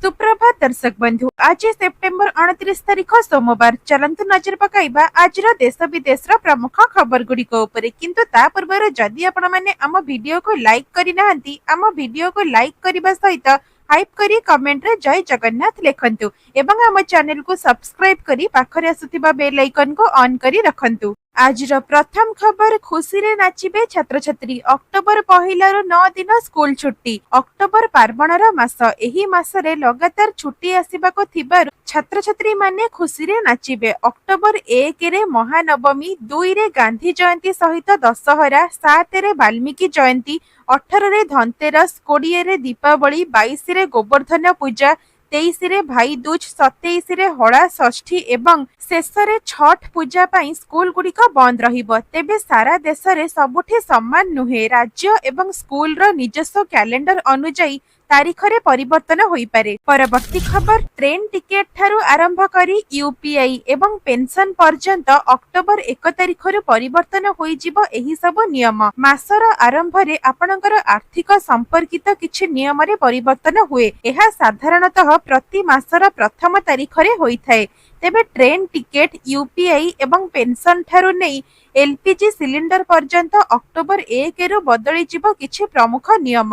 ସୁପ୍ରଭାତ ଦର୍ଶକ ବନ୍ଧୁ, ଆଜି ସେପ୍ଟେମ୍ବର 29 ତାରିଖ ସୋମବାର। ଚାଲନ୍ତୁ ନଜର ପକାଇବା ଆଜିର ଦେଶ ବିଦେଶର ପ୍ରମୁଖ ଖବର ଗୁଡ଼ିକ ଉପରେ। କିନ୍ତୁ ତା ପୂର୍ବରୁ ଯଦି ଆପଣମାନେ ଆମ ଭିଡିଓକୁ ଲାଇକ୍ କରିନାହାନ୍ତି, ଆମ ଭିଡିଓକୁ ଲାଇକ୍ କରିବା ସହିତ ହାଇପ୍ କରି କମେଣ୍ଟରେ ଜୟ ଜଗନ୍ନାଥ ଲେଖନ୍ତୁ ଏବଂ ଆମ ଚ୍ୟାନେଲକୁ ସବସ୍କ୍ରାଇବ କରି ପାଖରେ ଆସୁଥିବା ବେଲ୍ ଆଇକନକୁ ଅନ୍ କରି ରଖନ୍ତୁ। ଆଜିର ପ୍ରଥମ ଖବର, ଖୁସିରେ ନାଚିବେ ଛାତ୍ରଛାତ୍ରୀ। ଅକ୍ଟୋବର 1ରୁ 9 ଦିନ ସ୍କୁଲ ଛୁଟି। ଅକ୍ଟୋବର ପାର୍ବଣର ମାସ। ଏହି ମାସରେ ଲଗାତାର ଛୁଟି ଆସିବାକୁ ଥିବାରୁ ଛାତ୍ରଛାତ୍ରୀମାନେ ଖୁସିରେ ନାଚିବେ। ଅକ୍ଟୋବର 1ରେ ମହାନବମୀ, 2ରେ ଗାନ୍ଧୀ ଜୟନ୍ତୀ ସହିତ ଦଶହରା, 7ରେ ବାଲ୍ମୀକି ଜୟନ୍ତୀ, 18ରେ ଧନତେରସ, 20ରେ ଦୀପାବଳି, 22ରେ ଗୋବର୍ଦ୍ଧନ ପୂଜା, 23ରେ ଭାଇଦୁଜ, 27ରେ ହଳା ଷଷ୍ଠୀ ଏବଂ ଶେଷରେ ଛଠ ପୂଜା ପାଇଁ ସ୍କୁଲଗୁଡ଼ିକ ବନ୍ଦ ରହିବ। ତେବେ ସାରା ଦେଶରେ ସବୁଠି ସମାନ ନୁହେଁ। ରାଜ୍ୟ ଏବଂ ସ୍କୁଲର ନିଜସ୍ୱ କ୍ୟାଲେଣ୍ଡର ଅନୁଯାୟୀ ତାରିଖରେ ପରିବର୍ତ୍ତନ ହୋଇପାରେ। ପରବର୍ତ୍ତୀ ଖବର, ଟ୍ରେନ ଟିକେଟ ଠାରୁ ଆରମ୍ଭ କରି ୟୁପିଆଇ ଏବଂ ପେନସନ ପର୍ଯ୍ୟନ୍ତ ଅକ୍ଟୋବର 1 ତାରିଖରୁ ପରିବର୍ତ୍ତନ ହୋଇଯିବ ଏହି ସବୁ ନିୟମ। ମାସର ଆରମ୍ଭରେ ଆପଣଙ୍କର ଆର୍ଥିକ ସମ୍ପର୍କିତ କିଛି ନିୟମରେ ପରିବର୍ତ୍ତନ ହୁଏ। ଏହା ସାଧାରଣତଃ ପ୍ରତି ମାସର ପ୍ରଥମ ତାରିଖରେ ହୋଇଥାଏ। ତେବେ ଟ୍ରେନ ଟିକେଟ, ୟୁପିଆଇ ଏବଂ ପେନସନ ଠାରୁ ନେଇ ଏଲପିଜି ସିଲିଣ୍ଡର ପର୍ଯ୍ୟନ୍ତ ଅକ୍ଟୋବର 1ରୁ ବଦଳିଯିବ କିଛି ପ୍ରମୁଖ ନିୟମ।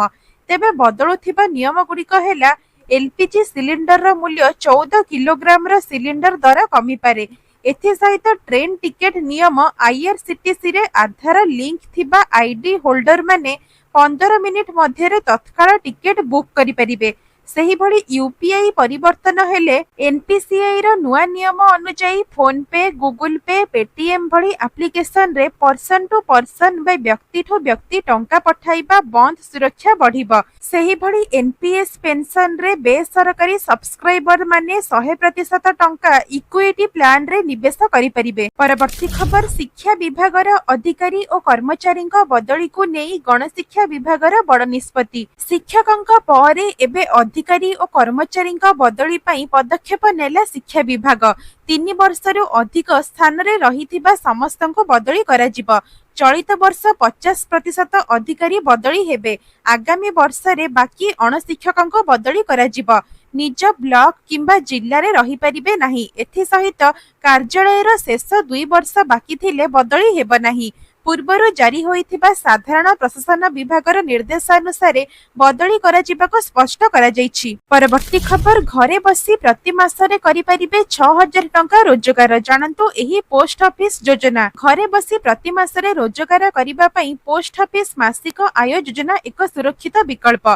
ତେବେ ବଦଳୁଥିବା ନିୟମଗୁଡ଼ିକ ହେଲା, ଏଲପିଜି ସିଲିଣ୍ଡରର ମୂଲ୍ୟ, 14 କିଲୋଗ୍ରାମର ସିଲିଣ୍ଡର ଦର କମିପାରେ। ଏଥିସହିତ ଟ୍ରେନ ଟିକେଟ ନିୟମ, ଆଇଆରସିଟିସିରେ ଆଧାର ଲିଙ୍କ ଥିବା ଆଇଡି ହୋଲ୍ଡରମାନେ 15 ମିନିଟ ମଧ୍ୟରେ ତତ୍କାଳ ଟିକେଟ ବୁକ୍ କରିପାରିବେ। ସେହିଭଳି ୟୁପିଆଇ ପରିବର୍ତ୍ତନ ହେଲେ, ଏନପିସିଆଇର ନୂଆ ନିୟମ ଅନୁଯାୟୀ phone pay, Google pay, Paytm ଭଳି ଆପ୍ଲିକେସନରେ ପର୍ସନ ଟୁ ପର୍ସନ ବା ବ୍ୟକ୍ତିଠୁ ବ୍ୟକ୍ତି ଟଙ୍କା ପଠାଇବା ବନ୍ଦ, ସୁରକ୍ଷା ବଢିବ। ସେହିଭଳି ଏନପିଏସ୍ ପେନସନରେ ବେସରକାରୀ ସବସ୍କ୍ରାଇବରମାନେ 100% ଟଙ୍କା ଇକ୍ୱିଟି ପ୍ଲାନରେ ନିବେଶ କରିପାରିବେ। ପରବର୍ତ୍ତୀ ଖବର, ଶିକ୍ଷା ବିଭାଗର ଅଧିକାରୀ ଓ କର୍ମଚାରୀଙ୍କ ବଦଳିକୁ ନେଇ ଗଣଶିକ୍ଷା ବିଭାଗର ବଡ଼ ନିଷ୍ପତ୍ତି। ଶିକ୍ଷକଙ୍କ ପରେ ଏବେ ଅଧିକାରୀ ଓ କର୍ମଚାରୀଙ୍କ ବଦଳି ପାଇଁ ପଦକ୍ଷେପ ନେଲା ଶିକ୍ଷା ବିଭାଗ। 3 ବର୍ଷରୁ ଅଧିକ ସ୍ଥାନରେ ରହିଥିବା ସମସ୍ତଙ୍କୁ ବଦଳି କରାଯିବ। ଚଳିତ ବର୍ଷ 50% ଅଧିକାରୀ ବଦଳି ହେବେ। ଆଗାମୀ ବର୍ଷରେ ବାକି ଅଣଶିକ୍ଷକଙ୍କୁ ବଦଳି କରାଯିବ। ନିଜ ବ୍ଲକ କିମ୍ବା ଜିଲ୍ଲାରେ ରହିପାରିବେ ନାହିଁ। ଏଥିସହିତ କାର୍ଯ୍ୟାଳୟର ଶେଷ 2 ବର୍ଷ ବାକି ଥିଲେ ବଦଳି ହେବ ନାହିଁ। ପୂର୍ବରୁ ଜାରି ହୋଇଥିବା ସାଧାରଣ ପ୍ରଶାସନ ବିଭାଗର ନିର୍ଦ୍ଦେଶାନୁସାରେ ବଦଳି କରାଯିବାକୁ ସ୍ପଷ୍ଟ କରାଯାଇଛି। ପରବର୍ତ୍ତୀ ଖବର, ଘରେ ବସି ପ୍ରତି ମାସରେ କରିପାରିବେ 6000 ଟଙ୍କା ରୋଜଗାର। ଜାଣନ୍ତୁ ଏହି ପୋଷ୍ଟ ଅଫିସ ଯୋଜନା। ଘରେ ବସି ପ୍ରତି ମାସରେ ରୋଜଗାର କରିବା ପାଇଁ ପୋଷ୍ଟ ଅଫିସ ମାସିକ ଆୟ ଯୋଜନା ଏକ ସୁରକ୍ଷିତ ବିକଳ୍ପ।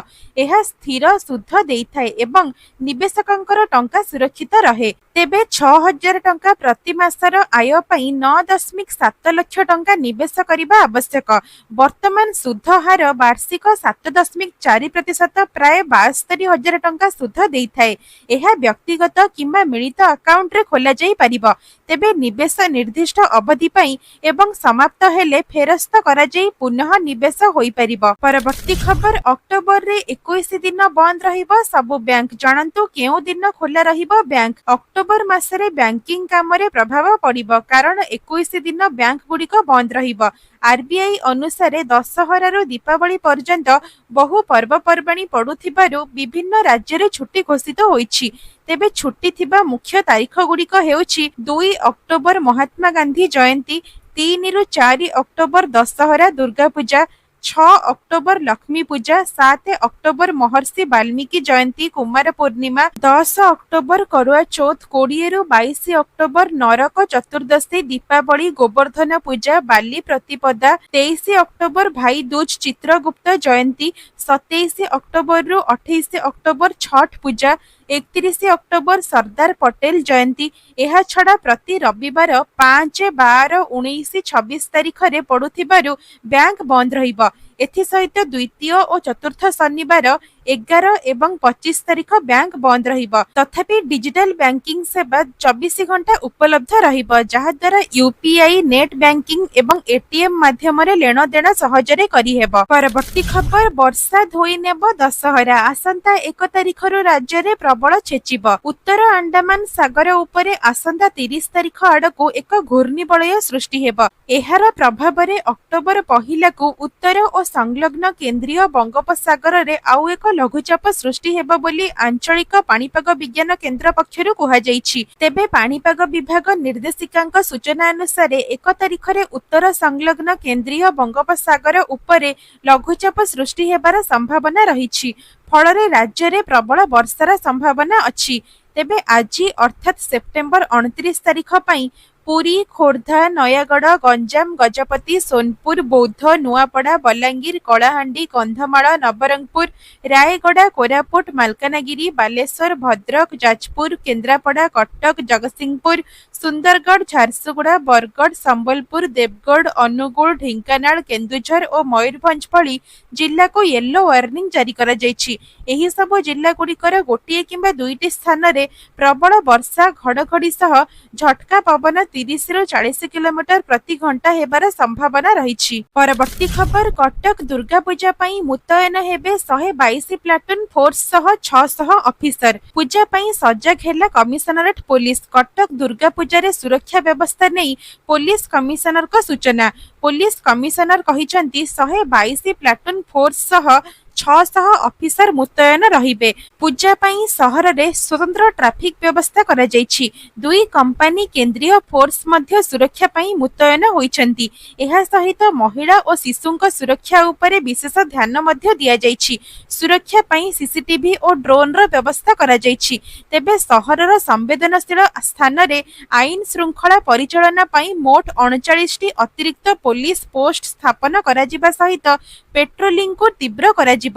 ଏହା ସ୍ଥିର ସୁଧ ଦେଇଥାଏ ଏବଂ ନିବେଶକଙ୍କର ଟଙ୍କା ସୁରକ୍ଷିତ ରହେ। ତେବେ 6000 ଟଙ୍କା ପ୍ରତି ମାସର ଆୟ ପାଇଁ 9.7 ଲକ୍ଷ ଟଙ୍କା ନିବେଶ କରିବା ଆବଶ୍ୟକ। ବର୍ତ୍ତମାନ ସୁଧ ହାର ବାର୍ଷିକ 7.4%, ପ୍ରାୟ 72,000 ଟଙ୍କା ସୁଧ ଦେଇଥାଏ। ଏହା ବ୍ୟକ୍ତିଗତ କିମ୍ବା ମିଳିତ ଆକାଉଣ୍ଟରେ ଖୋଲାଯାଇ ପାରିବ। ତେବେ ନିବେଶ ନିର୍ଦ୍ଦିଷ୍ଟ ଅବଧି ପାଇଁ ଏବଂ ସମାପ୍ତ ହେଲେ ଫେରସ୍ତ କରାଯାଇ ପୁନଃ ନିବେଶ ହୋଇପାରିବ। ପରବର୍ତ୍ତୀ ଖବର, ଅକ୍ଟୋବରରେ 21 ଦିନ ବନ୍ଦ ରହିବ ସବୁ ବ୍ୟାଙ୍କ। ଜାଣନ୍ତୁ କେଉଁ ଦିନ ଖୋଲା ରହିବ ବ୍ୟାଙ୍କ। ଅକ୍ଟୋବର ମାସରେ ବ୍ୟାଙ୍କିଂ କାମରେ ପ୍ରଭାବ ପଡ଼ିବ, କାରଣ 21 ଦିନ ବ୍ୟାଙ୍କଗୁଡ଼ିକ ବନ୍ଦ ରହିବ। ଆରବିଆଇ ଅନୁସାରେ ଦଶହରାରୁ ଦୀପାବଳି ପର୍ଯ୍ୟନ୍ତ ବହୁ ପର୍ବପର୍ବାଣୀ ପଡୁଥିବାରୁ ବିଭିନ୍ନ ରାଜ୍ୟରେ ଛୁଟି ଘୋଷିତ ହୋଇଛି। ତେବେ ଛୁଟି ଥିବା ମୁଖ୍ୟ ତାରିଖଗୁଡ଼ିକ ହେଉଛି, 2 October Mahatma Gandhi Jayanti, 3ରୁ 4 October Dussehra, Durga Puja, 6 October Lakshmi ପୂଜା, 7 ଅକ୍ଟୋବର ମହର୍ଷି ବାଲ୍ମୀକି ଜୟନ୍ତୀ, କୁମାର ପୂର୍ଣ୍ଣିମା, 10 ଅକ୍ଟୋବର କରୁଆ ଚୌଥ, 20ରୁ 22 ଅକ୍ଟୋବର ନରକ ଚତୁର୍ଦ୍ଦଶୀ, ଦୀପାବଳି, ଗୋବର୍ଦ୍ଧନ ପୂଜା, ବାଲି ପ୍ରତିପଦା, 23 ଅକ୍ଟୋବର ଭାଇ ଦୁଜ, ଚିତ୍ରଗୁପ୍ତ ଜୟନ୍ତୀ, 27 ଅକ୍ଟୋବରରୁ 28 ଅକ୍ଟୋବର ଛଠ ପୂଜା, 31 ଅକ୍ଟୋବର ସର୍ଦ୍ଦାର ପଟେଲ ଜୟନ୍ତୀ। ଏହାଛଡ଼ା ପ୍ରତି ରବିବାର 5, 12, 19, 26 ତାରିଖରେ ପଡୁଥିବାରୁ ବ୍ୟାଙ୍କ ବନ୍ଦ ରହିବ। ଏଥିସହିତ ଦ୍ୱିତୀୟ ଓ ଚତୁର୍ଥ ଶନିବାର 11 ଏବଂ 25 ତାରିଖ ବ୍ୟାଙ୍କ ବନ୍ଦ ରହିବ। ତଥାପି ଡିଜିଟାଲ ବ୍ୟାଙ୍କିଂ ସେବା 24 ଘଣ୍ଟା ଉପଲବ୍ଧ ରହିବ, ଯାହାଦ୍ୱାରା ୟୁପିଆଇ, ନେଟ୍ ବ୍ୟାଙ୍କିଂ ଏବଂ ଏଟିଏମ୍ ମାଧ୍ୟମରେ ନେଣଦେଣ ସହଜରେ କରିହେବ। ପରବର୍ତ୍ତୀ ଖବର, ବର୍ଷା ଧୋଇନେବ ଦଶହରା। ଆସନ୍ତା 1 ତାରିଖରୁ ରାଜ୍ୟରେ ପ୍ରବଳ ଛେଚିବ। ଉତ୍ତର ଆଣ୍ଡାମାନ ସାଗର ଉପରେ ଆସନ୍ତା 30 ତାରିଖ ଆଡ଼କୁ ଏକ ଘୂର୍ଣ୍ଣିବଳୟ ସୃଷ୍ଟି ହେବ। ଏହାର ପ୍ରଭାବରେ ଅକ୍ଟୋବର 1କୁ ଉତ୍ତର ଓ ସଂଲଗ୍ନ କେନ୍ଦ୍ରୀୟ ବଙ୍ଗୋପସାଗରରେ ଆଉ ଏକ ଲଘୁଚାପ ସୃଷ୍ଟି ହେବ ବୋଲି ଆଞ୍ଚଳିକ ପାଣିପାଗ ବିଜ୍ଞାନ କେନ୍ଦ୍ର ପକ୍ଷରୁ କୁହାଯାଇଛି। ତେବେ ପାଣିପାଗ ବିଭାଗ ନିର୍ଦ୍ଦେଶିକାଙ୍କ ସୂଚନା ଅନୁସାରେ, 1 ତାରିଖରେ ଉତ୍ତର ସଂଲଗ୍ନ କେନ୍ଦ୍ରୀୟ ବଙ୍ଗୋପସାଗର ଉପରେ ଲଘୁଚାପ ସୃଷ୍ଟି ହେବାର ସମ୍ଭାବନା ରହିଛି। ଫଳରେ ରାଜ୍ୟରେ ପ୍ରବଳ ବର୍ଷାର ସମ୍ଭାବନା ଅଛି। ତେବେ ଆଜି ଅର୍ଥାତ୍ ସେପ୍ଟେମ୍ବର 29 ତାରିଖ ପାଇଁ ପୁରୀ, ଖୋର୍ଦ୍ଧା, ନୟାଗଡ଼, ଗଞ୍ଜାମ, ଗଜପତି, ସୋନପୁର, ବୌଦ୍ଧ, ନୂଆପଡ଼ା, ବଲାଙ୍ଗୀର, କଳାହାଣ୍ଡି, କନ୍ଧମାଳ, ନବରଙ୍ଗପୁର, ରାୟଗଡ଼ା, କୋରାପୁଟ, ମାଲକାନଗିରି, ବାଲେଶ୍ୱର, ଭଦ୍ରକ, ଯାଜପୁର, କେନ୍ଦ୍ରାପଡ଼ା, କଟକ, ଜଗତସିଂହପୁର, ସୁନ୍ଦରଗଡ଼, ଝାରସୁଗୁଡ଼ା, ବରଗଡ଼, ସମ୍ବଲପୁର, ଦେବଗଡ଼, ଅନୁଗୁଳ, ଢେଙ୍କାନାଳ, କେନ୍ଦୁଝର ଓ ମୟୂରଭଞ୍ଜ ଭଳି ଜିଲ୍ଲାକୁ ୟେଲୋ ୱାର୍ଣ୍ଣିଂ ଜାରି କରାଯାଇଛି। ଏହିସବୁ ଜିଲ୍ଲାଗୁଡ଼ିକର ଗୋଟିଏ କିମ୍ବା ଦୁଇଟି ସ୍ଥାନରେ ପ୍ରବଳ ବର୍ଷା, ଘଡ଼ଘଡ଼ି ସହ ଝଟକା ପବନ 30ରୁ 40 କିଲୋମିଟର ପ୍ରତି ଘଣ୍ଟା ହେବାର ସମ୍ଭାବନା ରହିଛି। ପରବର୍ତ୍ତୀ ଖବର, କଟକ ଦୁର୍ଗାପୂଜା ପାଇଁ ମୁତୟନ ହେବେ 122 ପ୍ଲାଟୁନ ଫୋର୍ସ ସହ 600 ଅଫିସର। ପୂଜା ପାଇଁ ସଜାଗ ହେଲା କମିଶନରେଟ ପୋଲିସ। କଟକ ଦୁର୍ଗାପୂଜାରେ ସୁରକ୍ଷା ବ୍ୟବସ୍ଥା ନେଇ ପୋଲିସ କମିଶନରଙ୍କ ସୂଚନା। ପୋଲିସ କମିଶନର କହିଛନ୍ତି, 122 ପ୍ଲାଟୁନ ଫୋର୍ସ ସହ 600 ଅଫିସର ମୁତୟନ ରହିବେ। ପୂଜା ପାଇଁ ସହରରେ ସ୍ୱତନ୍ତ୍ର ଟ୍ରାଫିକ ବ୍ୟବସ୍ଥା କରାଯାଇଛି। ଦୁଇ କମ୍ପାନୀ କେନ୍ଦ୍ରୀୟ ଫୋର୍ସ ମଧ୍ୟ ସୁରକ୍ଷା ପାଇଁ ମୁତୟନ ହୋଇଛନ୍ତି। ଏହା ସହିତ ମହିଳା ଓ ଶିଶୁଙ୍କ ସୁରକ୍ଷା ଉପରେ ବିଶେଷ ଧ୍ୟାନ ମଧ୍ୟ ଦିଆଯାଇଛି। ସୁରକ୍ଷା ପାଇଁ ସିସିଟିଭି ଓ ଡ୍ରୋନର ବ୍ୟବସ୍ଥା କରାଯାଇଛି। ତେବେ ସହରର ସମ୍ବେଦନଶୀଳ ସ୍ଥାନରେ ଆଇନ ଶୃଙ୍ଖଳା ପରିଚାଳନା ପାଇଁ ମୋଟ 39ଟି ଅତିରିକ୍ତ ପୋଲିସ ପୋଷ୍ଟ ସ୍ଥାପନ କରାଯିବା ସହିତ ପେଟ୍ରୋଲିଂକୁ ତୀବ୍ର କରାଯିବ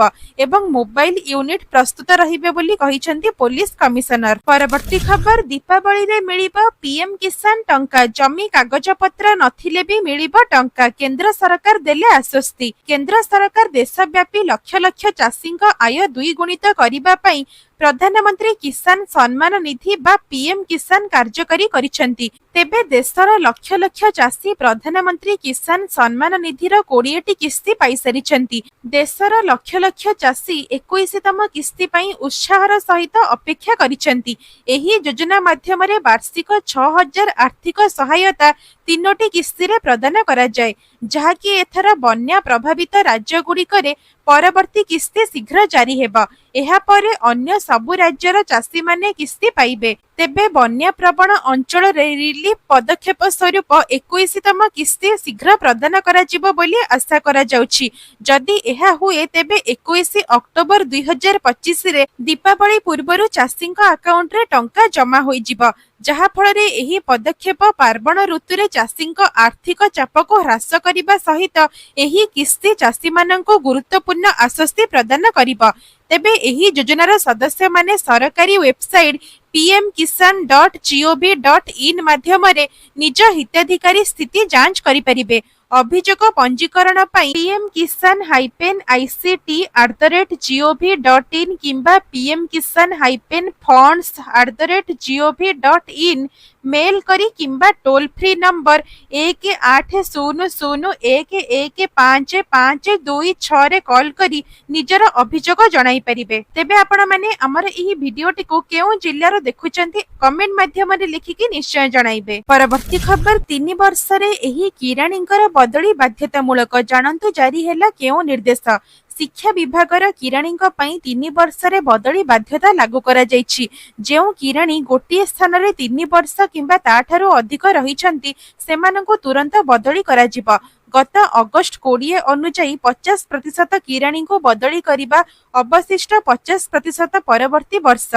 ଏବଂ ମୋବାଇଲ ୟୁନିଟ୍ ପ୍ରସ୍ତୁତ ରହିବେ ବୋଲି କହିଛନ୍ତି ପୋଲିସ କମିଶନର। ପରବର୍ତ୍ତୀ ଖବର, ଦୀପାବଳିରେ ମିଳିବ ପିଏମ କିଷାନ ଟଙ୍କା। ଜମି କାଗଜପତ୍ର ନଥିଲେ ବି ମିଳିବ ଟଙ୍କା, କେନ୍ଦ୍ର ସରକାର ଦେଲେ ଆଶ୍ୱସ୍ତି। କେନ୍ଦ୍ର ସରକାର ଦେଶବ୍ୟାପୀ ଲକ୍ଷ ଲକ୍ଷ ଚାଷୀଙ୍କ ଆୟ ଦ୍ୱିଗୁଣିତ କରିବା ପାଇଁ ପ୍ରଧାନମନ୍ତ୍ରୀ କିଷାନ ସମ୍ମାନ ନିଧି ବା ପିଏମ କିଷାନ କାର୍ଯ୍ୟକାରୀ କରିଛନ୍ତି। ତେବେ ଦେଶର ଲକ୍ଷ ଲକ୍ଷ ଚାଷୀ ପ୍ରଧାନମନ୍ତ୍ରୀ କିଷାନ ସମ୍ମାନ ନିଧିର 20ଟି କିସ୍ତି ପାଇସାରିଛନ୍ତି। ଦେଶର ଲକ୍ଷ ଲକ୍ଷ ଚାଷୀ 21ତମ କିସ୍ତି ପାଇଁ ଉତ୍ସାହର ସହିତ ଅପେକ୍ଷା କରିଛନ୍ତି। ଏହି ଯୋଜନା ମାଧ୍ୟମରେ ବାର୍ଷିକ 6000 ଆର୍ଥିକ ସହାୟତା ତିନୋଟି କିସ୍ତିରେ ପ୍ରଦାନ କରାଯାଏ, ଯାହାକି ଏଥର ବନ୍ୟା ପ୍ରଭାବିତ ରାଜ୍ୟଗୁଡ଼ିକରେ ପରବର୍ତ୍ତୀ କିସ୍ତି ଶୀଘ୍ର ଜାରି ହେବ। ଏହାପରେ ଅନ୍ୟ ସବୁ ରାଜ୍ୟର ଚାଷୀମାନେ କିସ୍ତି ପାଇବେ। ତେବେ ବନ୍ୟା ପ୍ରବଣ ଅଞ୍ଚଳରେ ରିଲିଫ ପଦକ୍ଷେପ ସ୍ୱରୂପ 21ତମ କିସ୍ତି ଶୀଘ୍ର ପ୍ରଦାନ କରାଯିବ ବୋଲି ଆଶା କରାଯାଉଛି। ଯଦି ଏହା ହୁଏ, ତେବେ 21 ଅକ୍ଟୋବର 2025ରେ ଦୀପାବଳି ପୂର୍ବରୁ ଚାଷୀଙ୍କ ଆକାଉଣ୍ଟରେ ଟଙ୍କା ଜମା ହୋଇଯିବ, ଯାହାଫଳରେ ଏହି ପଦକ୍ଷେପ ପାର୍ବଣ ଋତୁରେ ଚାଷୀଙ୍କ ଆର୍ଥିକ ଚାପକୁ ହ୍ରାସ କରିବା ସହିତ ଏହି କିସ୍ତି ଚାଷୀମାନଙ୍କୁ ଗୁରୁତ୍ୱପୂର୍ଣ୍ଣ ଆଶ୍ୱସ୍ତି ପ୍ରଦାନ କରିବ। ତେବେ ଏହି ଯୋଜନାର ସଦସ୍ୟମାନେ ସରକାରୀ ୱେବସାଇଟ pmkisan.gov.in ମାଧ୍ୟମରେ ନିଜ ହିତାଧିକାରୀ ସ୍ଥିତି ଯାଞ୍ଚ କରିପାରିବେ। ଅଭିଯୋଗ ପଞ୍ଜୀକରଣ ପାଇଁ pmkisan-ict@gov.in କିମ୍ବା pmkisan-funds@gov.in mail କରି କିମ୍ବା ଟୋଲ ଫ୍ରି ନମ୍ବର 1800115526ରେ କଲ୍ କରି ନିଜର ଅଭିଯୋଗ ଜଣାଇ ପାରିବେ। ତେବେ ଆପଣମାନେ ଆମର ଏହି ଭିଡିଓଟିକୁ କେଉଁ ଜିଲ୍ଲାରୁ ଦେଖୁଛନ୍ତି, କମେଣ୍ଟ ମାଧ୍ୟମରେ ଲେଖିକି ନିଶ୍ଚୟ ଜଣାଇବେ। ପରବର୍ତ୍ତୀ ଖବର, 3 ବର୍ଷରେ ଏହି କିରାଣୀଙ୍କର ବଦଳି ବାଧ୍ୟତାମୂଳକ, ଜାଣନ୍ତୁ ଜାରି ହେଲା କେଉଁ ନିର୍ଦ୍ଦେଶ। ଶିକ୍ଷା ବିଭାଗର କିରାଣୀଙ୍କ ପାଇଁ 3 ବର୍ଷରେ ବଦଳି ବାଧ୍ୟତା ଲାଗୁ କରାଯାଇଛି। ଯେଉଁ କିରାଣୀ ଗୋଟିଏ ସ୍ଥାନରେ 3 ବର୍ଷ କିମ୍ବା ତାଠାରୁ ଅଧିକ ରହିଛନ୍ତି, ସେମାନଙ୍କୁ ତୁରନ୍ତ ବଦଳି କରାଯିବ। ଗତ ଅଗଷ୍ଟ 20 ଅନୁଯାୟୀ 50% କିରାଣୀଙ୍କୁ ବଦଳି କରିବା, ଅବଶିଷ୍ଟ 50% ପରବର୍ତ୍ତୀ ବର୍ଷ।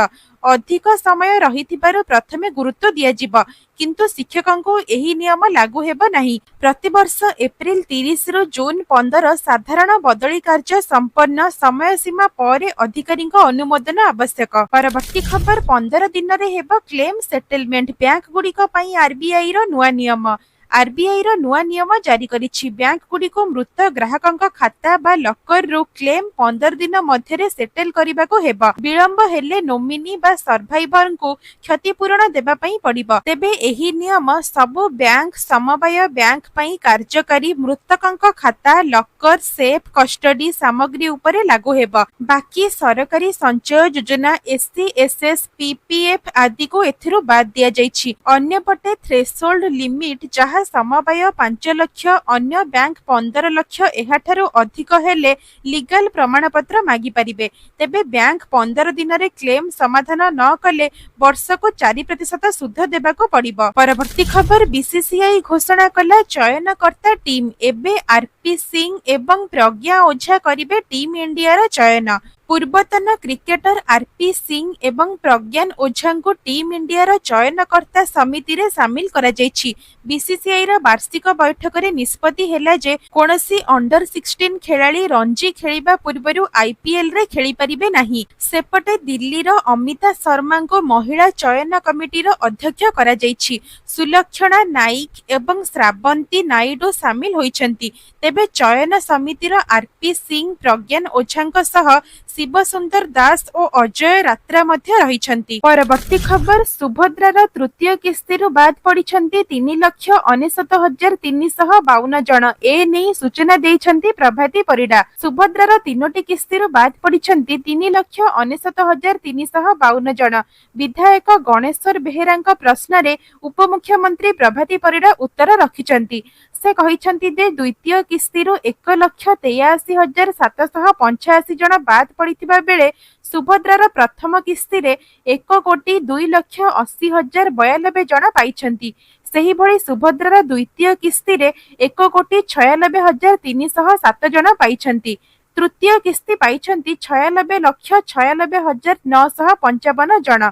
ଅଧିକ ସମୟ ରହିଥିବାରୁ ପ୍ରଥମେ ଗୁରୁତ୍ୱ ଦିଆଯିବ, କିନ୍ତୁ ଶିକ୍ଷକଙ୍କୁ ଏହି ନିୟମ ଲାଗୁ ହେବ ନାହିଁ। ପ୍ରତିବର୍ଷ ଏପ୍ରିଲ 30ରୁ ଜୁନ 15 ସାଧାରଣ ବଦଳି କାର୍ଯ୍ୟ ସମ୍ପନ୍ନ ସମୟସୀମା ପରେ ଅଧିକାରୀଙ୍କ ଅନୁମୋଦନ ଆବଶ୍ୟକ। ପରବର୍ତ୍ତୀ ଖବର, 15 ଦିନରେ ହେବ କ୍ଲେମ ସେଟେଲମେଣ୍ଟ, ବ୍ୟାଙ୍କଗୁଡ଼ିକ ପାଇଁ ଆରବିଆଇର ନୂଆ ନିୟମ। ଆରବିଆଇର ନୂଆ ନିୟମ ଜାରି କରିଛି। ବ୍ୟାଙ୍କଗୁଡ଼ିକୁ ମୃତ ଗ୍ରାହକଙ୍କ ଖାତା ବା ଲକରରୁ କ୍ଲେମ 15 ଦିନ ମଧ୍ୟରେ ସେଟେଲ କରିବାକୁ ହେବ। ବିଳମ୍ବ ହେଲେ ନୋମିନି ବା ସର୍ଭାଇଭରଙ୍କୁ କ୍ଷତିପୂରଣ ଦେବା ପାଇଁ ପଡ଼ିବ। ତେବେ ଏହି ନିୟମ ସବୁ ବ୍ୟାଙ୍କ, ସମବାୟ ବ୍ୟାଙ୍କ ପାଇଁ କାର୍ଯ୍ୟକାରୀ। ମୃତକଙ୍କ ଖାତା, ଲକର, ସେଫ୍ କଷ୍ଟଡି ସାମଗ୍ରୀ ଉପରେ ଲାଗୁ ହେବ। ବାକି ସରକାରୀ ସଞ୍ଚୟ ଯୋଜନା, ଏସସି ଏସ୍ଏସ୍, ପିପିଏଫ୍ ଆଦିକୁ ଏଥିରୁ ବାଦ୍ ଦିଆଯାଇଛି। ଅନ୍ୟପଟେ ଥ୍ରେସୋଲ୍ଡ ଲିମିଟ, ଯାହା ସମବାୟ 5 ଲକ୍ଷ, ଅନ୍ୟ ବ୍ୟାଙ୍କ 15 ଲକ୍ଷ, ଏହାଠାରୁ ଅଧିକ ହେଲେ ଲିଗାଲ ପ୍ରମାଣପତ୍ର ମାଗିପାରିବେ। ତେବେ ବ୍ୟାଙ୍କ 15 ଦିନରେ କ୍ଲେମ ସମାଧାନ ନ କଲେ ବର୍ଷକୁ 4% ସୁଧ ଦେବାକୁ ପଡ଼ିବ। ପରବର୍ତ୍ତୀ ଖବର, ବିସିସିଆଇ ଘୋଷଣା କଲା ଚୟନକର୍ତ୍ତା ଟିମ୍। ଏବେ ଆରପି ସିଂ ଏବଂ ପ୍ରଜ୍ଞା ଓଝା କରିବେ ଟିମ୍ ଇଣ୍ଡିଆର ଚୟନ। ପୂର୍ବତନ କ୍ରିକେଟର ଆରପି ସିଂ ଏବଂ ପ୍ରଜ୍ଞାନ ଓଝାଙ୍କୁ ଟିମ୍ ଇଣ୍ଡିଆର ଚୟନକର୍ତ୍ତା ସମିତିରେ ସାମିଲ କରାଯାଇଛି। ବିସିସିଆଇର ବାର୍ଷିକ ବୈଠକରେ ନିଷ୍ପତ୍ତି ହେଲା ଯେ କୌଣସି ଅଣ୍ଡର 16 ଖେଳାଳି ରଞ୍ଜି ଖେଳିବା ପୂର୍ବରୁ ଆଇପିଏଲରେ ଖେଳିପାରିବେ ନାହିଁ। ସେପଟେ ଦିଲ୍ଲୀର ଅମିତା ଶର୍ମାଙ୍କୁ ମହିଳା ଚୟନ କମିଟିର ଅଧ୍ୟକ୍ଷ କରାଯାଇଛି। ସୁଲକ୍ଷଣା ନାଇକ ଏବଂ ଶ୍ରାବନ୍ତୀ ନାଇଡୁ ସାମିଲ ହୋଇଛନ୍ତି। ତେବେ ଚୟନ ସମିତିର ଆରପି ସିଂ, ପ୍ରଜ୍ଞାନ ଓଝାଙ୍କ ସହ ଶିବସୁନ୍ଦର ଦାସ ଓ ଅଜୟ ରାତ୍ରା ମଧ୍ୟ ରହିଛନ୍ତି। ପରବର୍ତ୍ତୀ ଖବର, ସୁଭଦ୍ରାର ତୃତୀୟ କିସ୍ତିରୁ ବାଦ୍ ପଡ଼ିଛନ୍ତି 3,99,352 ଜଣ। ଏ ନେଇ ସୂଚନା ଦେଇଛନ୍ତି ପ୍ରଭାତୀ ପରିଡ଼ା। ସୁଭଦ୍ରାର ତିନୋଟି କିସ୍ତିରୁ ବାଦ୍ ପଡ଼ିଛନ୍ତି 3,99,352 ଜଣ। ବିଧାୟକ ଗଣେଶ୍ୱର ବେହେରାଙ୍କ ପ୍ରଶ୍ନରେ ଉପମୁଖ୍ୟମନ୍ତ୍ରୀ ପ୍ରଭାତୀ ପରିଡ଼ା ଉତ୍ତର ରଖିଛନ୍ତି। ସେ କହିଛନ୍ତି ଯେ ଦ୍ୱିତୀୟ କିସ୍ତିରୁ 1,83,785 ଜଣ ବାଦ୍ ପଡ଼ିଥିବା ବେଳେ ସୁଭଦ୍ରାର ପ୍ରଥମ କିସ୍ତିରେ 1,02,80,092 ଜଣ ପାଇଛନ୍ତି। ସେହିଭଳି ସୁଭଦ୍ରାର ଦ୍ୱିତୀୟ କିସ୍ତିରେ 1,96,307 ଜଣ ପାଇଛନ୍ତି। ତୃତୀୟ କିସ୍ତି ପାଇଛନ୍ତି 96,96,955 ଜଣ।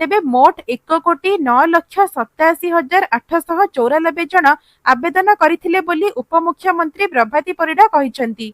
ତେବେ ମୋଟ 1,09,87,894 ଜଣ ଆବେଦନ କରିଥିଲେ ବୋଲି ଉପମୁଖ୍ୟମନ୍ତ୍ରୀ ପ୍ରଭାତୀ ପରିଡ଼ା କହିଛନ୍ତି।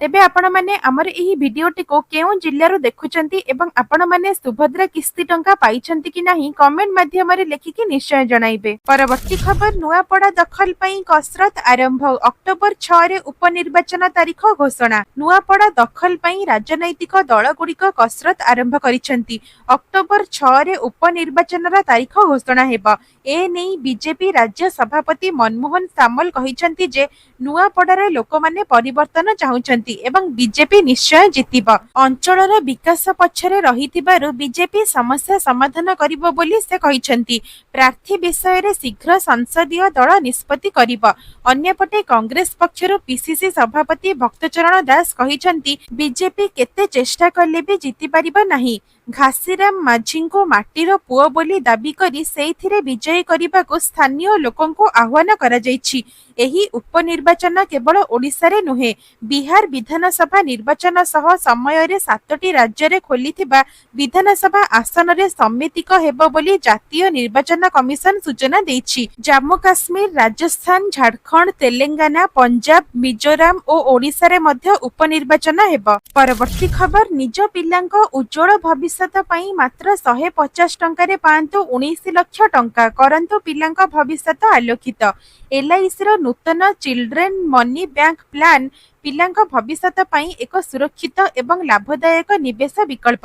ତେବେ ଆପଣମାନେ ଆମର ଏହି ଭିଡିଓଟିକୁ କେଉଁ ଜିଲ୍ଲାରୁ ଦେଖୁଛନ୍ତି ଏବଂ ଆପଣମାନେ ସୁଭଦ୍ରା କିସ୍ତି ଟଙ୍କା ପାଇଛନ୍ତି କି ନାହିଁ, କମେଣ୍ଟ ମାଧ୍ୟମରେ ଲେଖିକି ନିଶ୍ଚୟ ଜଣାଇବେ। ପରବର୍ତ୍ତୀ ଖବର, ନୂଆପଡ଼ା ଦଖଲ ପାଇଁ କସରତ ଆରମ୍ଭ। ଅକ୍ଟୋବର 6ରେ ଉପନିର୍ବାଚନ ତାରିଖ ଘୋଷଣା। ନୂଆପଡ଼ା ଦଖଲ ପାଇଁ ରାଜନୈତିକ ଦଳଗୁଡ଼ିକ କସରତ ଆରମ୍ଭ କରିଛନ୍ତି। ଅକ୍ଟୋବର 6ରେ ଉପନିର୍ବାଚନର ତାରିଖ ଘୋଷଣା ହେବ। ଏ ନେଇ ବିଜେପି ରାଜ୍ୟ ସଭାପତି ମନମୋହନ ସାମଲ କହିଛନ୍ତି ଯେ ନୂଆପଡ଼ାରେ ଲୋକମାନେ ପରିବର୍ତ୍ତନ ଚାହୁଁଛନ୍ତି ଏବଂ ବିଜେପି ନିଶ୍ଚୟ ଜିତିବ। ଅଞ୍ଚଳର ବିକାଶ ପଛରେ ରହିଥିବାରୁ ବିଜେପି ସମସ୍ୟା ସମାଧାନ କରିବ ବୋଲି ସେ କହିଛନ୍ତି। ପ୍ରାର୍ଥୀ ବିଷୟରେ ଶୀଘ୍ର ସଂସଦୀୟ ଦଳ ନିଷ୍ପତ୍ତି କରିବ। ଅନ୍ୟପଟେ କଂଗ୍ରେସ ପକ୍ଷରୁ ପିସିସି ସଭାପତି ଭକ୍ତଚରଣ ଦାସ କହିଛନ୍ତି, ବିଜେପି କେତେ ଚେଷ୍ଟା କଲେ ବି ଜିତିପାରିବ ନାହିଁ। ଘାସିରାମ ମାଝୀଙ୍କୁ ମାଟିର ପୁଅ ବୋଲି ଦାବି କରି ସେଇଥିରେ ବିଜୟୀ କରିବାକୁ ସ୍ଥାନୀୟ ଲୋକଙ୍କୁ ଆହ୍ୱାନ କରାଯାଇଛି। ଏହି ଉପନିର୍ବାଚନ କେବଳ ଓଡ଼ିଶାରେ ନୁହେଁ, ବିହାର ବିଧାନସଭା ନିର୍ବାଚନ ସହ ସମୟରେ ସାତଟି ରାଜ୍ୟରେ ଖୋଲିଥିବା ବିଧାନସଭା ଆସନରେ ସମିତିକ ହେବ ବୋଲି ଜାତୀୟ ନିର୍ବାଚନ କମିଶନ ସୂଚନା ଦେଇଛି। ଜାମ୍ମୁ କାଶ୍ମୀର, ରାଜସ୍ଥାନ, ଝାଡ଼ଖଣ୍ଡ, ତେଲେଙ୍ଗାନା, ପଞ୍ଜାବ, ମିଜୋରାମ ଓ ଓଡ଼ିଶାରେ ମଧ୍ୟ ଉପନିର୍ବାଚନ ହେବ। ପରବର୍ତ୍ତୀ ଖବର, ନିଜ ପିଲାଙ୍କ ଉଜ୍ଜ୍ୱଳ ଭବିଷ୍ୟତ ପାଇଁ ମାତ୍ର 150 ଟଙ୍କାରେ ପାଆନ୍ତୁ 19 ଲକ୍ଷ ଟଙ୍କା, କରନ୍ତୁ ପିଲାଙ୍କ ଭବିଷ୍ୟତ ଆଲୋକିତ। ଏଲ୍ଆଇସିର ନୂତନ ଚିଲଡ୍ରେନ୍ ମନି ବ୍ୟାଙ୍କ ପ୍ଲାନ୍ ପିଲାଙ୍କ ଭବିଷ୍ୟତ ପାଇଁ ଏକ ସୁରକ୍ଷିତ ଏବଂ ଲାଭଦାୟକ ନିବେଶ ବିକଳ୍ପ।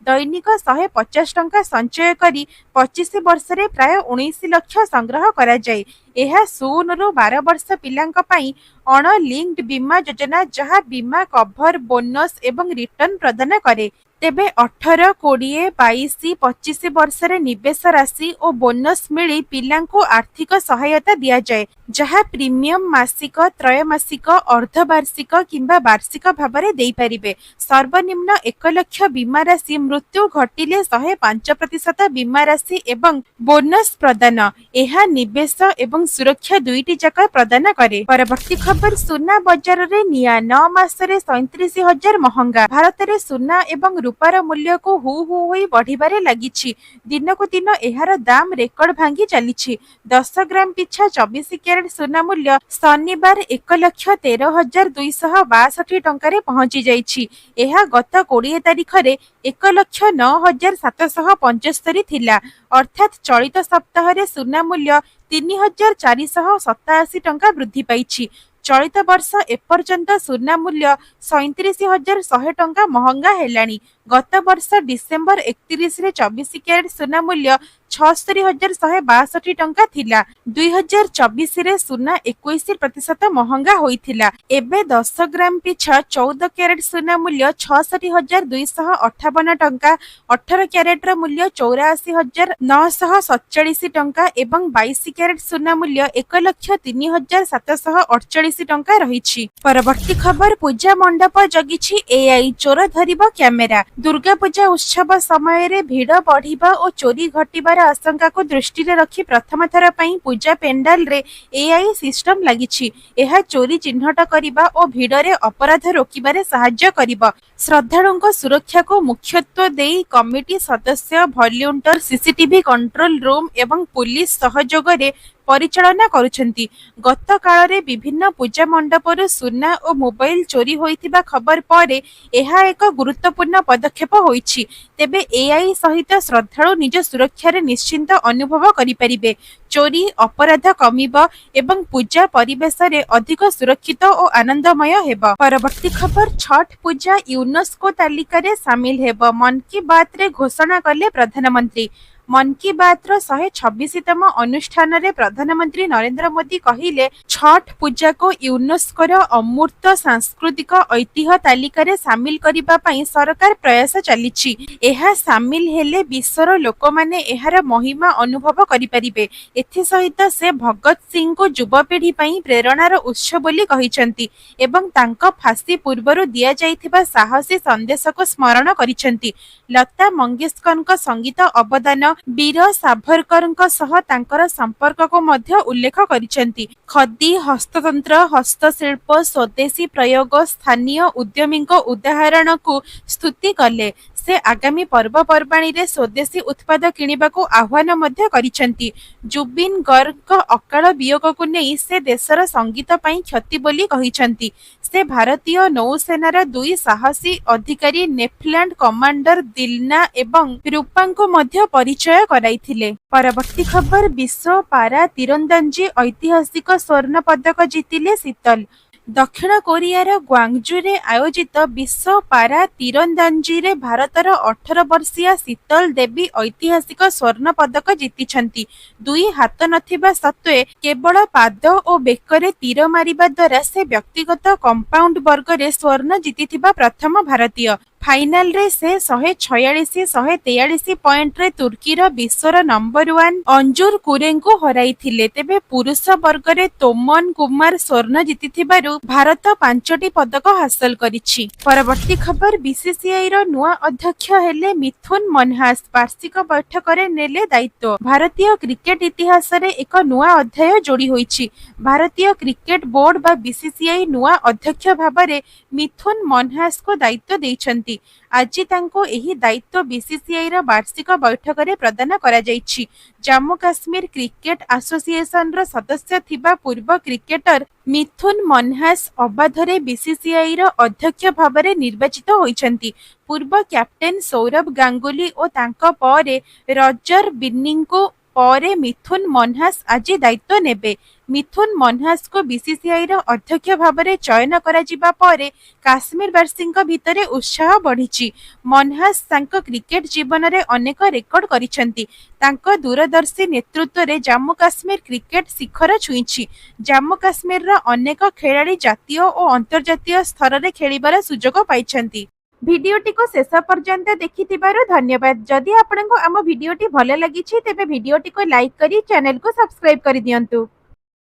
ଦୈନିକ 150 ଟଙ୍କା ସଞ୍ଚୟ କରି 25 ବର୍ଷରେ ପ୍ରାୟ 19 ଲକ୍ଷ ସଂଗ୍ରହ କରାଯାଏ। ଏହା 0ରୁ 12 ବର୍ଷ ପିଲାଙ୍କ ପାଇଁ ଅଣ ଲିଙ୍କଡ ବୀମା ଯୋଜନା, ଯାହା ବୀମା କଭର, ବୋନସ୍ ଏବଂ ରିଟର୍ଣ୍ଣ ପ୍ରଦାନ କରେ। ତେବେ 18, 20, 22, 25 ବର୍ଷରେ ନିବେଶ ରାଶି ଓ ବୋନସ୍ ମିଳି ପିଲାଙ୍କୁ ଆର୍ଥିକ ସହାୟତା ଦିଆଯାଏ, ଯାହା ପ୍ରିମିୟମ ମାସିକ, ତ୍ରୈମାସିକ, ଅର୍ଦ୍ଧବାର୍ଷିକ କିମ୍ବା ବାର୍ଷିକ ଭାବରେ ଦେଇପାରିବେ। ସର୍ବନିମ୍ନ 1 ଲକ୍ଷ ବୀମା ରାଶି, ମୃତ୍ୟୁ ଘଟିଲେ 105% ବୀମା ରାଶି ଏବଂ ବୋନସ୍ ପ୍ରଦାନ। ଏହା ନିବେଶ ଏବଂ ସୁରକ୍ଷା ଦୁଇଟି ଯାକ ପ୍ରଦାନ କରେ। ପରବର୍ତ୍ତୀ ଖବର, ସୁନା ବଜାରରେ ନିଆଁ, 9 ମାସରେ 37,000 ମହଙ୍ଗା। ଭାରତରେ ସୁନା ଏବଂ ରୂପାର ମୂଲ୍ୟକୁ ହୁ ହୁ ହୋଇ ବଢିବାରେ ଲାଗିଛି। ଦିନକୁ ଦିନ ଏହାର ଦାମ ରେକର୍ଡ ଭାଙ୍ଗି ଚାଲିଛି। 10 ଗ୍ରାମ ପିଛା 24 କ୍ୟାରେଟ ସୁନା ମୂଲ୍ୟ ଶନିବାର 1,13,262 ଟଙ୍କାରେ ପହଞ୍ଚି ଯାଇଛି। ଏହା ଗତ 20 ତାରିଖରେ 1,09,775 ଥିଲା। ଅର୍ଥାତ୍ ଚଳିତ ସପ୍ତାହରେ ସୁନା ମୂଲ୍ୟ 3487 ଟଙ୍କା ବୃଦ୍ଧି ପାଇଛି। ଚଳିତ ବର୍ଷ ଏପର୍ଯ୍ୟନ୍ତ ସୁନା ମୂଲ୍ୟ 37,100 ଟଙ୍କା ମହଙ୍ଗା ହେଲାଣି। ଗତ ବର୍ଷ ଡିସେମ୍ବର 31ରେ 24 କ୍ୟାରେଟ ସୁନା ମୂଲ୍ୟ 76,162 ଟଙ୍କା ଥିଲା। 2024ରେ ସୁନା 21% ମହଙ୍ଗା ହୋଇଥିଲା। ଏବେ 10 ଗ୍ରାମ ପିଛା 14 କ୍ୟାରେଟ ସୁନା ମୂଲ୍ୟ 66,258 ଟଙ୍କା, 18 କ୍ୟାରେଟର ମୂଲ୍ୟ 84,947 ଟଙ୍କା ଏବଂ 22 କ୍ୟାରେଟ ସୁନା ମୂଲ୍ୟ 1,03,748 ଟଙ୍କା ରହିଛି। ପରବର୍ତ୍ତୀ ଖବର, ପୂଜା ମଣ୍ଡପ ଜଗିଛି ଏଆଇ, ଚୋର ଧରିବ କ୍ୟାମେରା। ଦୁର୍ଗାପୂଜା ଉତ୍ସବ ସମୟରେ ଭିଡ଼ ବଢ଼ିବା ଓ ଚୋରି ଘଟିବାର ଆଶଙ୍କାକୁ ଦୃଷ୍ଟିରେ ରଖି ପ୍ରଥମ ଥର ପାଇଁ ପୂଜା ପେଣ୍ଡାଲରେ ଏଆଇ ସିଷ୍ଟମ ଲାଗିଛି। ଏହା ଚୋରି ଚିହ୍ନଟ କରିବା ଓ ଭିଡ଼ରେ ଅପରାଧ ରୋକିବାରେ ସାହାଯ୍ୟ କରିବ। ଶ୍ରଦ୍ଧାଳୁଙ୍କ ସୁରକ୍ଷାକୁ ମୁଖ୍ୟତ୍ୱ ଦେଇ କମିଟି ସଦସ୍ୟ, ଭଲ୍ୟୁଣ୍ଟର, ସିସିଟିଭି କଣ୍ଟ୍ରୋଲ ରୁମ୍ ଏବଂ ପୁଲିସ ସହଯୋଗରେ ପରିଚାଳନା କରୁଛନ୍ତି। ଗତକାଳରେ ବିଭିନ୍ନ ପୂଜା ମଣ୍ଡପରୁ ସୁନା ଓ ମୋବାଇଲ ଚୋରି ହୋଇଥିବା ଖବର ପରେ ଏହା ଏକ ଗୁରୁତ୍ୱପୂର୍ଣ୍ଣ ପଦକ୍ଷେପ ହୋଇଛି। ତେବେ ଏଆଇ ସହିତ ଶ୍ରଦ୍ଧାଳୁ ନିଜ ସୁରକ୍ଷାରେ ନିଶ୍ଚିନ୍ତ ଅନୁଭବ କରିପାରିବେ। ଚୋରି ଅପରାଧ କମିବ ଏବଂ ପୂଜା ପରିବେଶରେ ଅଧିକ ସୁରକ୍ଷିତ ଓ ଆନନ୍ଦମୟ ହେବ। ପରବର୍ତ୍ତୀ ଖବର, ଛଠ୍ ପୂଜା ୟୁନେସ୍କୋ ତାଲିକାରେ ସାମିଲ ହେବ, ମନ୍ କି ବାତ୍‌ରେ ଘୋଷଣା କଲେ ପ୍ରଧାନମନ୍ତ୍ରୀ। ମନ୍ କି ବାତ୍ର 126ତମ ଅନୁଷ୍ଠାନରେ ପ୍ରଧାନମନ୍ତ୍ରୀ ନରେନ୍ଦ୍ର ମୋଦି କହିଲେ, ଛଠ୍ ପୂଜାକୁ ୟୁନେସ୍କୋର ଅମୂର୍ତ୍ତ ସାଂସ୍କୃତିକ ଐତିହ୍ୟ ତାଲିକାରେ ସାମିଲ କରିବା ପାଇଁ ସରକାର ପ୍ରୟାସ ଚାଲିଛି। ଏହା ସାମିଲ ହେଲେ ବିଶ୍ୱର ଲୋକମାନେ ଏହାର ମହିମା ଅନୁଭବ କରିପାରିବେ। ଏଥିସହିତ ସେ ଭଗତ ସିଂଙ୍କୁ ଯୁବପିଢ଼ି ପାଇଁ ପ୍ରେରଣାର ଉତ୍ସ ବୋଲି କହିଛନ୍ତି ଏବଂ ତାଙ୍କ ଫାଶୀ ପୂର୍ବରୁ ଦିଆଯାଇଥିବା ସାହସୀ ସନ୍ଦେଶକୁ ସ୍ମରଣ କରିଛନ୍ତି। ଲତା ମଙ୍ଗେସକରଙ୍କ ସଙ୍ଗୀତ ଅବଦାନ, ବୀର ସାଭରକରଙ୍କ ସହ ତାଙ୍କର ସମ୍ପର୍କକୁ ମଧ୍ୟ ଉଲ୍ଲେଖ କରିଛନ୍ତି। ଖଦି, ହସ୍ତତନ୍ତ୍ର, ହସ୍ତଶିଳ୍ପ, ସ୍ୱଦେଶୀ ପ୍ରୟୋଗ, ସ୍ଥାନୀୟ ଉଦ୍ୟମୀଙ୍କ ଉଦାହରଣକୁ ସ୍ତୁତି କଲେ। ସେ ଆଗାମୀ ପର୍ବପର୍ବାଣୀରେ ସ୍ୱଦେଶୀ ଉତ୍ପାଦ କିଣିବାକୁ ଆହ୍ୱାନ ମଧ୍ୟ କରିଛନ୍ତି। ଜୁବିନ ଗର୍ଗଙ୍କ ଅକାଳ ବିୟୋଗକୁ ନେଇ ସେ ଦେଶର ସଙ୍ଗୀତ ପାଇଁ କ୍ଷତି ବୋଲି କହିଛନ୍ତି। ସେ ଭାରତୀୟ ନୌସେନାର ଦୁଇ ସାହସୀ ଅଧିକାରୀ ଲେଫ୍ଟନାଣ୍ଟ କମାଣ୍ଡର ଦିଲ୍ନା ଏବଂ ରୂପାଙ୍କୁ ମଧ୍ୟ ପରିଚୟ କରାଇଥିଲେ। ପରବର୍ତ୍ତୀ ଖବର, ବିଶ୍ୱ ପାରା ତୀରନ୍ଦାଜୀ ଐତିହାସିକ ସ୍ୱର୍ଣ୍ଣ ପଦକ ଜିତିଲେ ଶୀତଲ। ଦକ୍ଷିଣ କୋରିଆର ଗ୍ୱାଙ୍ଗଜୁରେ ଆୟୋଜିତ ବିଶ୍ୱ ପାରା ତୀରନ୍ଦାଜୀରେ ଭାରତର 18 ବର୍ଷୀୟା ଶୀତଲ ଦେବୀ ଐତିହାସିକ ସ୍ୱର୍ଣ୍ଣ ପଦକ ଜିତିଛନ୍ତି। ଦୁଇ ହାତ ନଥିବା ସତ୍ତ୍ୱେ କେବଳ ପାଦ ଓ ବେକରେ ତୀର ମାରିବା ଦ୍ୱାରା ସେ ବ୍ୟକ୍ତିଗତ କମ୍ପାଉଣ୍ଡ ବର୍ଗରେ ସ୍ୱର୍ଣ୍ଣ ଜିତିଥିବା ପ୍ରଥମ ଭାରତୀୟ। ଫାଇନାଲରେ ସେ 146 143 ପଏଣ୍ଟରେ ତୁର୍କୀର ବିଶ୍ୱର ନମ୍ବର ୱାନ୍ ଅଞ୍ଜୁର କୁରେଙ୍କୁ ହରାଇଥିଲେ। ତେବେ ପୁରୁଷ ବର୍ଗରେ ତୋମନ କୁମାର ସ୍ୱର୍ଣ୍ଣ ଜିତିଥିବାରୁ ଭାରତ ପାଞ୍ଚଟି ପଦକ ହାସଲ କରିଛି। ପରବର୍ତ୍ତୀ ଖବର, ବିସିସିଆଇର ନୂଆ ଅଧ୍ୟକ୍ଷ ହେଲେ ମିଥୁନ ମନହାସ, ବାର୍ଷିକ ବୈଠକରେ ନେଲେ ଦାୟିତ୍ୱ। ଭାରତୀୟ କ୍ରିକେଟ ଇତିହାସରେ ଏକ ନୂଆ ଅଧ୍ୟାୟ ଯୋଡ଼ି ହୋଇଛି। ଭାରତୀୟ କ୍ରିକେଟ ବୋର୍ଡ ବା ବିସିସିଆଇ ନୂଆ ଅଧ୍ୟକ୍ଷ ଭାବରେ ମିଥୁନ ମନହାସଙ୍କୁ ଦାୟିତ୍ୱ ଦେଇଛନ୍ତି। ଆଜି ତାଙ୍କୁ ଏହି ଦାୟିତ୍ୱ ବିସିସିଆଇର ବାର୍ଷିକ ବୈଠକରେ ପ୍ରଦାନ କରାଯାଇଛି। ଜାମ୍ମୁ କାଶ୍ମୀର କ୍ରିକେଟ ଆସୋସିଏସନର ସଦସ୍ୟ ଥିବା ପୂର୍ବ କ୍ରିକେଟର ମିଥୁନ ମନହାସ ଅବାଧରେ ବିସିସିଆଇର ଅଧ୍ୟକ୍ଷ ଭାବରେ ନିର୍ବାଚିତ ହୋଇଛନ୍ତି। ପୂର୍ବ କ୍ୟାପ୍ଟେନ ସୌରଭ ଗାଙ୍ଗୁଲି ଓ ତାଙ୍କ ପରେ ରଜର ବିନ୍ନିଙ୍କୁ ପରେ ମିଥୁନ ମନହାସ ଆଜି ଦାୟିତ୍ୱ ନେବେ। ମିଥୁନ ମନହାସଙ୍କୁ ବିସିସିଆଇର ଅଧ୍ୟକ୍ଷ ଭାବରେ ଚୟନ କରାଯିବା ପରେ କାଶ୍ମୀରବାସୀଙ୍କ ଭିତରେ ଉତ୍ସାହ ବଢ଼ିଛି। ମନହାସ ତାଙ୍କ କ୍ରିକେଟ ଜୀବନରେ ଅନେକ ରେକର୍ଡ କରିଛନ୍ତି। ତାଙ୍କ ଦୂରଦର୍ଶୀ ନେତୃତ୍ୱରେ ଜାମ୍ମୁ କାଶ୍ମୀର କ୍ରିକେଟ ଶିଖର ଛୁଇଁଛି। ଜାମ୍ମୁ କାଶ୍ମୀରର ଅନେକ ଖେଳାଳି ଜାତୀୟ ଓ ଅନ୍ତର୍ଜାତୀୟ ସ୍ତରରେ ଖେଳିବାର ସୁଯୋଗ ପାଇଛନ୍ତି। ଭିଡିଓଟିକୁ ଶେଷ ପର୍ଯ୍ୟନ୍ତ ଦେଖିଥିବାରୁ ଧନ୍ୟବାଦ। ଯଦି ଆପଣଙ୍କୁ ଆମ ଭିଡିଓଟି ଭଲ ଲାଗିଛି, ତେବେ ଭିଡିଓଟିକୁ ଲାଇକ୍ କରି ଚ୍ୟାନେଲକୁ ସବସ୍କ୍ରାଇବ କରିଦିଅନ୍ତୁ।